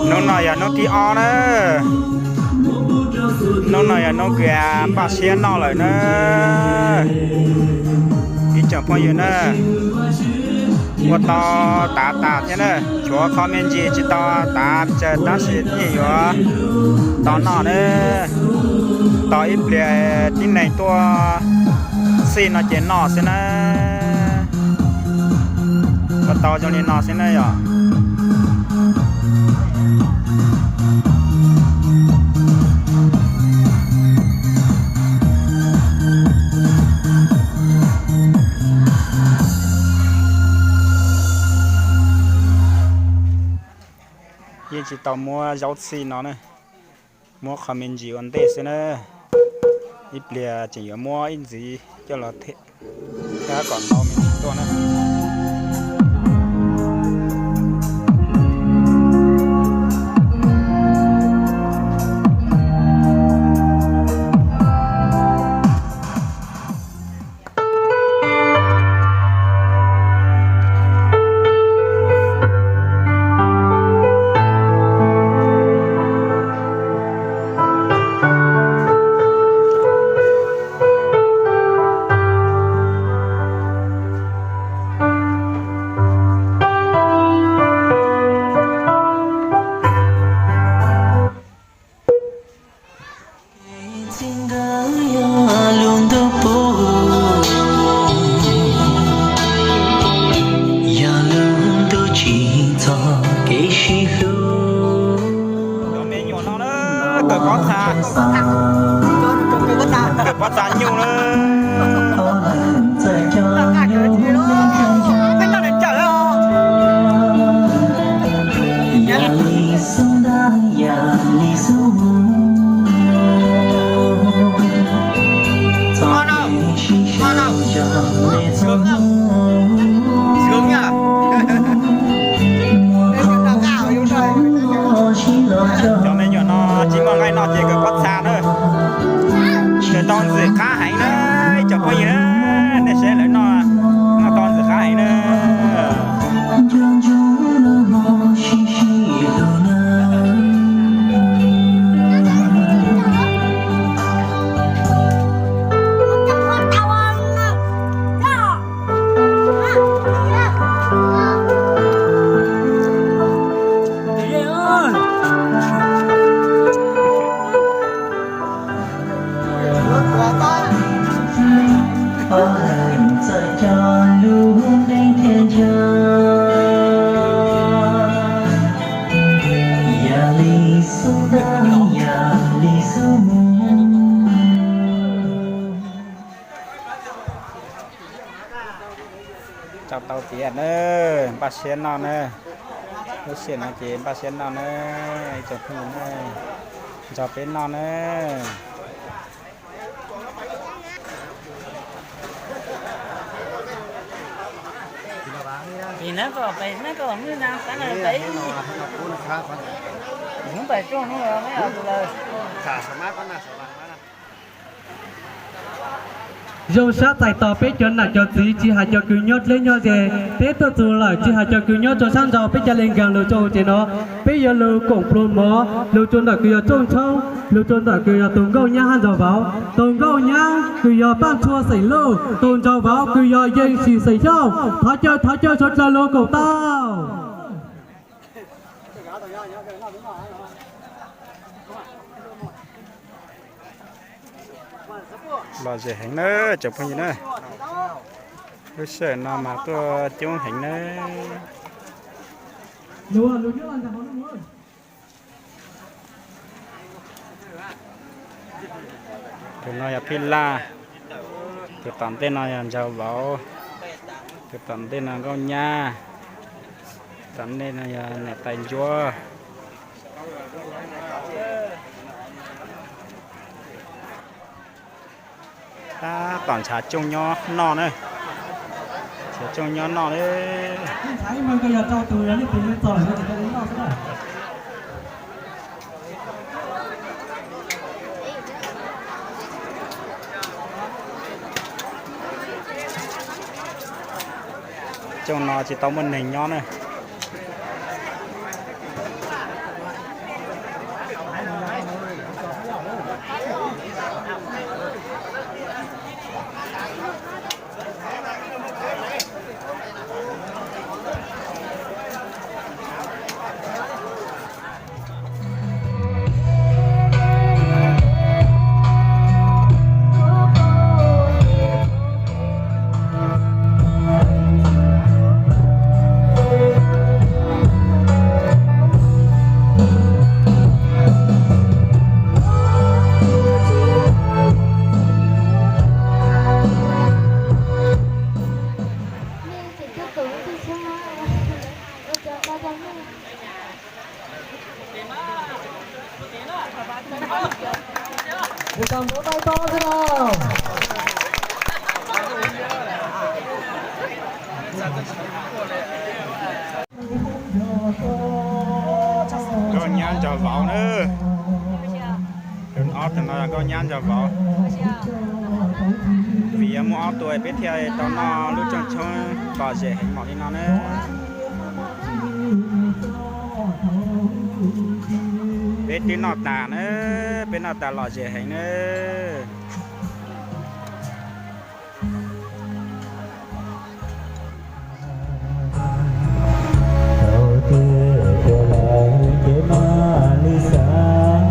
Hnub no yog hnub thib ob na. Hnub no yog hnub kws npaj siab noj lawm na. Ib tsoom phooj ywg na, ua tau tav tas thiab na, tshuav qhov me ntsis tsis tau tav pes tsawg tab sis yeej yuav tau noj na. Tos ib pliag tib neeg tuaj txhij no ces noj xwb na. Ua tau zoo li no xwb na yom. Yeej tsis tau muab zaub txhij no na, muab qhov me ntsis ua ntej xwb na. Ib pliag tseem yuav muab ib ntxiv coj los thiab kom ntau me ntsis tuaj na. Cov me nyuam no na, kawm pob txha, kawm pob txha nyuj na. Cov me nyuam no tsis muaj nqaij noj ces kawm pob txha na. Kawm tau ntxim qab heev na, ib tsoom phooj ywg na, nej saib lawv noj, noj tau ntxim qab heev na. Tso tau tiav na, npaj siab noj na. Lub sij hawm no ces npaj siab noj na, ib tsoom phooj ywg na, nrog peb noj na. Zoo sab txais tos peb cov nam cov txiv tsis hais cov kws nyob dleb nyob ze, peb tuaj txug lawm tsis hais cov kws nyob rua sab nraud peb ca le nkaag lug rua huv tsev no. Peb yuav lug koom pluag mov lug rua ntawm kws yog rooj tshoob, lug rua ntawm kws yog tus nkauj nyab hab nraug vauv. Tus nkauj nyab kws yog Paaj Tshua xeem Luj, tus nraug vauv kws yog Yeej Sim xeem Xyooj. Thov caw thov caw suav dlawg lug koom tau. Lom zem heev na tsoom phooj ywg na. Lub sij hawm no mas tuaj coob heev na. Tus no yog Phij Laj, tus tom ntej no yog nraug vauv, tus tom ntej no nkauj nyab, tom ntej no yog niam tais ntsuab. Tab tom ntshav cooj nyob noj na. Ntshav cooj nyob noj na. Cooj no tsis tau muaj neeg nyob na. Nkauj nyab nrog vauv na. Ob tug no nkauj nyab nrog vauv. Vim yog muaj ob tug peb thiaj tau noj lub rooj tshoob lom zem heev npaum li no na. Peb twb noj tas na, peb noj tas lom zem heev na. Tau tiag tiag lawm ces mam li xav,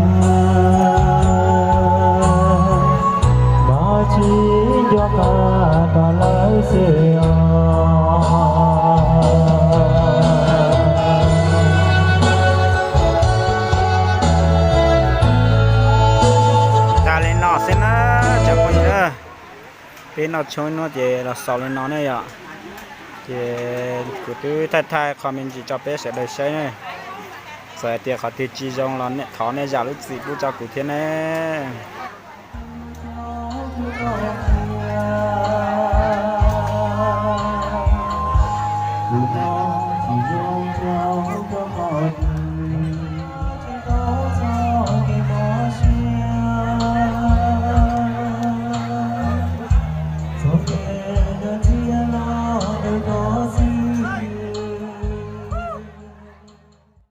mas tsis nco qab kom lawv xwb os. Tag li no xwb na, tsoom phooj ywg. Peb noj tshoob ib hnub ces los xaus li no ne yom. Ces kuv twb thaij thaij qho me ntsis tso peb sawv daws saib ne. Txawm hais tias qhov twg tsis zoo los thov nej zam lub txim pub rau kuv thiab ne.